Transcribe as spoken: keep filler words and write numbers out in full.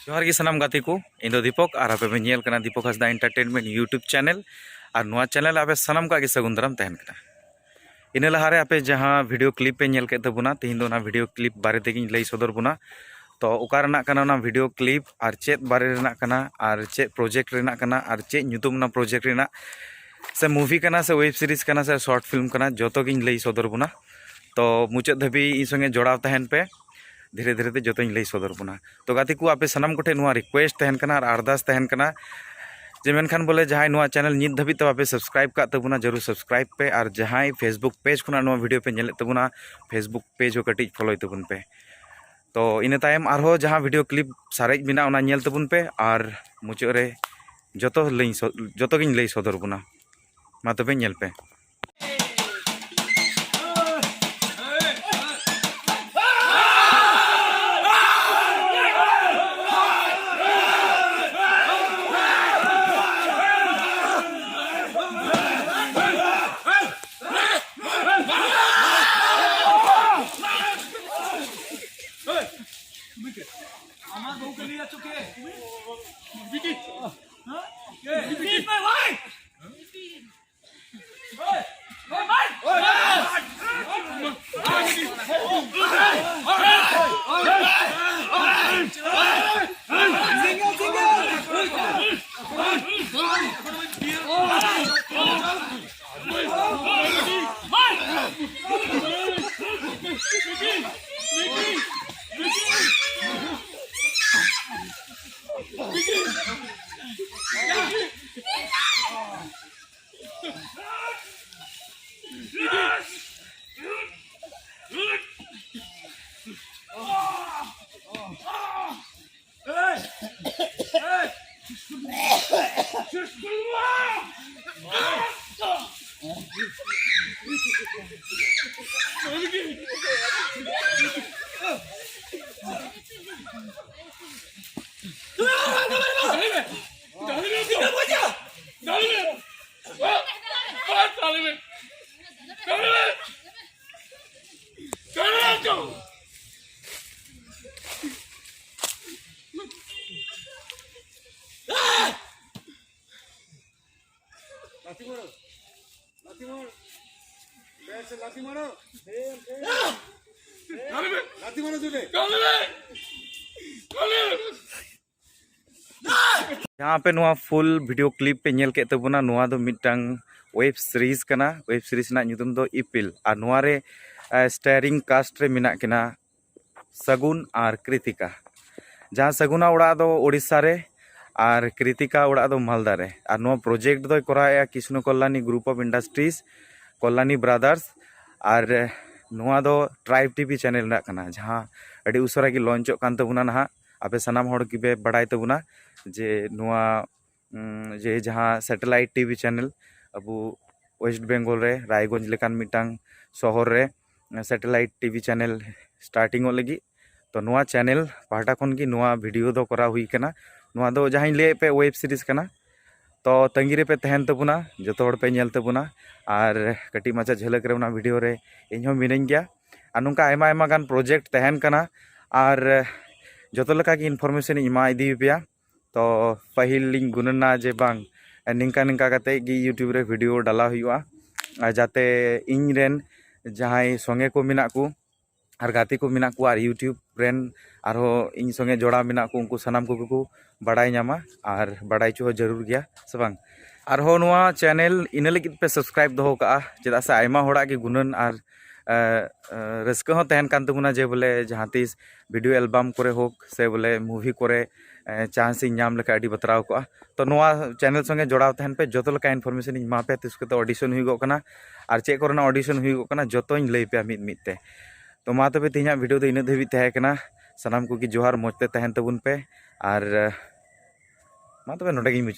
ᱡᱚᱦᱟᱨ ᱜᱮ ᱥᱟᱱᱟᱢ ᱜᱟᱛᱮ ᱠᱚ, ᱤᱧ ᱫᱚ ᱫᱤᱯᱚᱠ ᱟᱨ ᱟᱯᱮ ᱯᱮ ᱧᱮᱞ ᱠᱟᱱᱟ ᱫᱤᱯᱚᱠ ᱦᱟᱸᱥᱫᱟ Entertainment YouTube channel᱾ ᱟᱨ ᱱᱚᱣᱟ channel ᱨᱮ ᱟᱯᱮ ᱥᱟᱱᱟᱢ ᱠᱚᱣᱟᱜ ᱜᱮ ᱥᱟᱹᱜᱩᱱ ᱫᱟᱨᱟᱢ ᱛᱟᱦᱮᱱ ᱠᱟᱱᱟ᱾ ᱤᱱᱟᱹ ᱞᱟᱦᱟᱨᱮ ᱟᱯᱮ ᱡᱟᱦᱟᱸ video clip ᱯᱮ ᱧᱮᱞ ᱠᱮᱫ ᱛᱟᱵᱚᱱᱟ, ᱛᱮᱦᱮᱧ ᱫᱚ ᱚᱱᱟ video clip ᱵᱟᱨᱮ ᱛᱮᱜᱮᱧ ᱞᱟᱹᱭ ᱥᱚᱫᱚᱨ ᱵᱚᱱᱟ᱾ ᱛᱚ ᱚᱠᱟ ᱨᱮᱱᱟᱜ ᱠᱟᱱᱟ ᱚᱱᱟ video clip, ᱟᱨ ᱪᱮᱫ ᱵᱟᱨᱮ ᱨᱮᱱᱟᱜ ᱠᱟᱱᱟ, ᱟᱨ ᱪᱮᱫ project ᱨᱮᱱᱟᱜ ᱠᱟᱱᱟ, ᱟᱨ ᱪᱮᱫ ᱧᱩᱛᱩᱢ ᱚᱱᱟ project ᱨᱮᱱᱟᱜ, ᱥᱮ movie ᱠᱟᱱᱟ, ᱥᱮ web series ᱠᱟᱱᱟ, ᱥᱮ short film ᱠᱟᱱᱟ, ᱡᱚᱛᱚ ᱜᱤᱧ ᱞᱟᱹᱭ ᱥᱚᱫᱚᱨ ᱵᱚᱱᱟ᱾ ᱛᱚ ᱢᱩᱪᱟᱹᱫ ᱫᱷᱟᱹᱵᱤᱡ ᱤᱧ ᱥᱚᱸᱜᱮ ᱡᱚᱲᱟᱣ ᱛᱟᱦᱮᱱ ᱯᱮ, ᱫᱷᱤᱨᱮ ᱫᱷᱤᱨᱮ ᱛᱮ ᱡᱚᱛᱚᱧ ᱞᱟᱹᱭ ᱥᱚᱫᱚᱨ ᱵᱚᱱᱟ᱾ ᱛᱚ ᱜᱟᱛᱮ ᱠᱚ, ᱟᱯᱮ ᱥᱟᱱᱟᱢ ᱠᱚᱴᱷᱮᱱ ᱱᱚᱣᱟ request ᱛᱟᱦᱮᱱ ᱠᱟᱱᱟ ᱟᱨ ᱟᱨᱫᱟᱥ ᱛᱟᱦᱮᱱ ᱠᱟᱱᱟ ᱡᱮ, ᱢᱮᱱᱠᱷᱟᱱ ᱵᱚᱞᱮ ᱡᱟᱦᱟᱸᱭ ᱱᱚᱣᱟ channel ᱱᱤᱛ ᱫᱷᱟᱹᱵᱤᱡ ᱛᱮ ᱵᱟᱯᱮ subscribe ᱠᱟᱜ ᱛᱟᱵᱚᱱᱟ, ᱡᱟᱹᱨᱩᱲ subscribe ᱯᱮ᱾ ᱟᱨ ᱡᱟᱦᱟᱸᱭ Facebook page ᱠᱷᱚᱱᱟᱜ ᱱᱚᱣᱟ video ᱯᱮ ᱧᱮᱞᱮᱫ ᱛᱟᱵᱚᱱᱟ, Facebook page ᱦᱚᱸ ᱠᱟᱹᱴᱤᱡ follow ᱛᱟᱵᱚᱱ ᱯᱮ᱾ ᱛᱚ ᱤᱱᱟᱹ ᱛᱟᱭᱚᱢ ᱟᱨᱦᱚᱸ ᱡᱟᱦᱟᱸ video clip ᱥᱟᱨᱮᱡ ᱢᱮᱱᱟᱜᱼᱟ, ᱚᱱᱟ ᱧᱮᱞ ᱛᱟᱵᱚᱱ ᱯᱮ᱾ ᱟᱨ ᱢᱩᱪᱟᱹᱫ ᱨᱮ ᱡᱚᱛᱚ ᱞᱟᱹᱭ ᱥᱚ-, ᱡᱚᱛᱚ ᱜᱤᱧ ᱞᱟᱹᱭ ᱥᱚᱫᱚᱨ ᱵᱚᱱᱟ᱾ ᱢᱟ ᱛᱚᱵᱮ ᱧᱮᱞ ᱯᱮ᱾ ᱞᱟᱛᱤ ᱢᱟᱨᱚ᱾ ᱵᱮᱥ, ᱞᱟᱛᱤ ᱢᱟᱨᱚ᱾ ᱞᱟᱛᱤ ᱢᱟᱨᱚ ᱡᱩᱫᱮ᱾ ᱡᱟᱦᱟᱸ ᱯᱮ ᱱᱚᱣᱟ full video clip ᱯᱮ ᱧᱮᱞ ᱠᱮᱫ ᱛᱟᱵᱚᱱᱟ, ᱱᱚᱣᱟ ᱫᱚ ᱢᱤᱫᱴᱟᱝ web series ᱠᱟᱱᱟ᱾ Web series ᱨᱮᱱᱟᱜ ᱧᱩᱛᱩᱢ ᱫᱚ ᱤᱯᱤᱞ, ᱟᱨ ᱱᱚᱣᱟ ᱨᱮ starring cast ᱨᱮ ᱢᱮᱱᱟᱜ ᱠᱤᱱᱟ ᱥᱟᱹᱜᱩᱱ ᱟᱨ ᱠᱨᱤᱛᱤᱠᱟ᱾ ᱡᱟᱦᱟᱸ ᱥᱟᱹᱜᱩᱱᱟᱜ ᱚᱲᱟᱜ ᱫᱚ ᱳᱰᱤᱥᱟ ᱨᱮ ᱟᱨ ᱠᱨᱤᱛᱤᱠᱟ ᱚᱲᱟᱜ ᱫᱚ ᱢᱟᱞᱫᱟ ᱨᱮ᱾ ᱟᱨ ᱱᱚᱣᱟ project ᱫᱚᱭ ᱠᱚᱨᱟᱣᱮᱫᱼᱟ Krishna Kalyani Group of Industries, Kalyani Brothers᱾ ᱟᱨ ᱱᱚᱣᱟ ᱫᱚ Tribe TV channel ᱨᱮᱱᱟᱜ ᱠᱟᱱᱟ, ᱡᱟᱦᱟᱸ ᱟᱹᱰᱤ ᱩᱥᱟᱹᱨᱟ ᱜᱮ launch ᱚᱜ ᱠᱟᱱ ᱛᱟᱵᱚᱱᱟ ᱱᱟᱦᱟᱜ᱾ ᱟᱯᱮ ᱥᱟᱱᱟᱢ ᱦᱚᱲ ᱜᱮᱯᱮ ᱵᱟᱲᱟᱭ ᱛᱟᱵᱚᱱᱟ ᱡᱮ ᱱᱚᱣᱟ ᱩᱸ, ᱡᱮ ᱡᱟᱦᱟᱸ satellite TV channel ᱟᱵᱚ West Bengal ᱨᱮ ᱨᱟᱭᱜᱚᱸᱡᱽ ᱞᱮᱠᱟᱱ ᱢᱤᱫᱴᱟᱝ ᱥᱚᱦᱚᱨ ᱨᱮ satellite TV channel starting ᱚᱜ ᱞᱟᱹᱜᱤᱫ᱾ ᱛᱚ ᱱᱚᱣᱟ channel ᱯᱟᱦᱴᱟ ᱠᱷᱚᱱ ᱜᱮ ᱱᱚᱣᱟ video ᱫᱚ ᱠᱚᱨᱟᱣ ᱦᱩᱭ ᱠᱟᱱᱟ᱾ ᱱᱚᱣᱟ ᱫᱚ ᱡᱟᱦᱟᱸᱧ ᱞᱟᱹᱭᱮᱫ ᱯᱮ web series ᱠᱟᱱᱟ᱾ ᱛᱚ ᱛᱟᱺᱜᱤ ᱨᱮᱯᱮ ᱛᱟᱦᱮᱱ ᱛᱟᱵᱚᱱᱟ, ᱡᱚᱛᱚ ᱦᱚᱲ ᱯᱮ ᱧᱮᱞ ᱛᱟᱵᱚᱱᱟ᱾ ᱟᱨ ᱠᱟᱹᱴᱤᱡ ᱢᱟᱪᱷᱟ ᱡᱷᱟᱹᱞᱟᱹᱠ ᱨᱮ ᱚᱱᱟ video ᱨᱮ ᱤᱧ ᱦᱚᱸ ᱢᱤᱱᱟᱹᱧ ᱜᱮᱭᱟ᱾ ᱟᱨ ᱱᱚᱝᱠᱟ ᱟᱭᱢᱟ ᱟᱭᱢᱟ ᱜᱟᱱ project ᱛᱟᱦᱮᱱ ᱠᱟᱱᱟ, ᱟᱨ ᱡᱚᱛᱚ ᱞᱮᱠᱟ ᱜᱮ information ᱤᱧ ᱮᱢᱟ ᱤᱫᱤ ᱟᱯᱮᱭᱟ᱾ ᱛᱚ ᱯᱟᱹᱦᱤᱞ ᱞᱤᱧ ᱜᱩᱱᱟᱹᱱᱟ ᱡᱮ ᱵᱟᱝ, ᱱᱤᱝᱠᱟ ᱱᱤᱝᱠᱟ ᱠᱟᱛᱮ ᱜᱮ YouTube ᱨᱮ video ᱰᱟᱞᱟᱣ ᱦᱩᱭᱩᱜᱼᱟ, ᱟᱨ ᱡᱟᱛᱮ ᱤᱧ ᱨᱮᱱ ᱡᱟᱦᱟᱸᱭ ᱥᱚᱸᱜᱮ ᱠᱚ ᱢᱮᱱᱟᱜ ᱠᱚ ᱟᱨ ᱜᱟᱛᱮ ᱠᱚ ᱢᱮᱱᱟᱜ ᱠᱚᱣᱟ ᱟᱨ YouTube ᱨᱮᱱ ᱟᱨᱦᱚᱸ ᱤᱧ ᱥᱚᱸᱜᱮ ᱡᱚᱲᱟᱣ ᱢᱮᱱᱟᱜ ᱠᱚ, ᱩᱱᱠᱩ ᱥᱟᱱᱟᱢ ᱠᱚᱜᱮ ᱠᱚ ᱵᱟᱲᱟᱭ ᱧᱟᱢᱟ, ᱟᱨ ᱵᱟᱲᱟᱭ ᱦᱚᱪᱚ ᱦᱚᱸ ᱡᱟᱹᱨᱩᱲ ᱜᱮᱭᱟ, ᱥᱮ ᱵᱟᱝ? ᱟᱨᱦᱚᱸ ᱱᱚᱣᱟ channel ᱤᱱᱟᱹ ᱞᱟᱹᱜᱤᱫ ᱯᱮ subscribe ᱫᱚᱦᱚ ᱠᱟᱜᱼᱟ, ᱪᱮᱫᱟᱜ ᱥᱮ ᱟᱭᱢᱟ ᱦᱚᱲᱟᱜ ᱜᱮ ᱜᱩᱱᱟᱹᱱ ᱟᱨ, ᱮ, ᱮ, ᱨᱟᱹᱥᱠᱟᱹ ᱦᱚᱸ ᱛᱟᱦᱮᱱ ᱠᱟᱱ ᱛᱟᱵᱚᱱᱟ ᱡᱮ ᱵᱚᱞᱮ ᱡᱟᱦᱟᱸ ᱛᱤᱥ video album ᱠᱚᱨᱮ ᱦᱳᱠ ᱥᱮ ᱵᱚᱞᱮ movie ᱠᱚᱨᱮ, ᱮ, chance ᱤᱧ ᱧᱟᱢ ᱞᱮᱠᱷᱟᱱ ᱟᱹᱰᱤ ᱵᱟᱛᱨᱟᱣ ᱠᱚᱜᱼᱟ᱾ ᱛᱚ ᱱᱚᱣᱟ channel ᱥᱚᱸᱜᱮ ᱡᱚᱲᱟᱣ ᱛᱟᱦᱮᱱ ᱯᱮ, ᱡᱚᱛᱚ ᱞᱮᱠᱟ information ᱤᱧ ᱮᱢᱟ ᱯᱮᱭᱟ, ᱛᱤᱥ ᱠᱚᱛᱮ audition ᱦᱩᱭᱩᱜᱚᱜ ᱠᱟᱱᱟ ᱟᱨ ᱪᱮᱫ ᱠᱚᱨᱮᱱᱟᱜ audition ᱦᱩᱭᱩᱜᱚᱜ ᱠᱟᱱᱟ, ᱡᱚᱛᱚᱧ ᱞᱟᱹᱭ ᱯᱮᱭᱟ ᱢᱤᱫ ᱢᱤᱫ ᱛᱮ᱾ ᱛᱚ ᱢᱟ ᱛᱚᱵᱮ ᱛᱮᱦᱮᱧᱟᱜ video ᱫᱚ ᱤᱱᱟᱹᱜ ᱫᱷᱟᱹᱵᱤᱡ ᱛᱟᱦᱮᱸ ᱠᱟᱱᱟ᱾ ᱥᱟᱱᱟᱢ ᱠᱚᱜᱮ ᱡᱚᱦᱟᱨ, ᱢᱚᱡᱽ ᱛᱮ ᱛᱟᱦᱮᱱ ᱛᱟᱵᱚᱱ ᱯᱮ᱾ ᱟᱨ, ᱮ, ᱢᱟ ᱛᱚᱵᱮ ᱱᱚᱰᱮ ᱜᱤᱧ ᱢᱩᱪᱟᱹᱫ᱾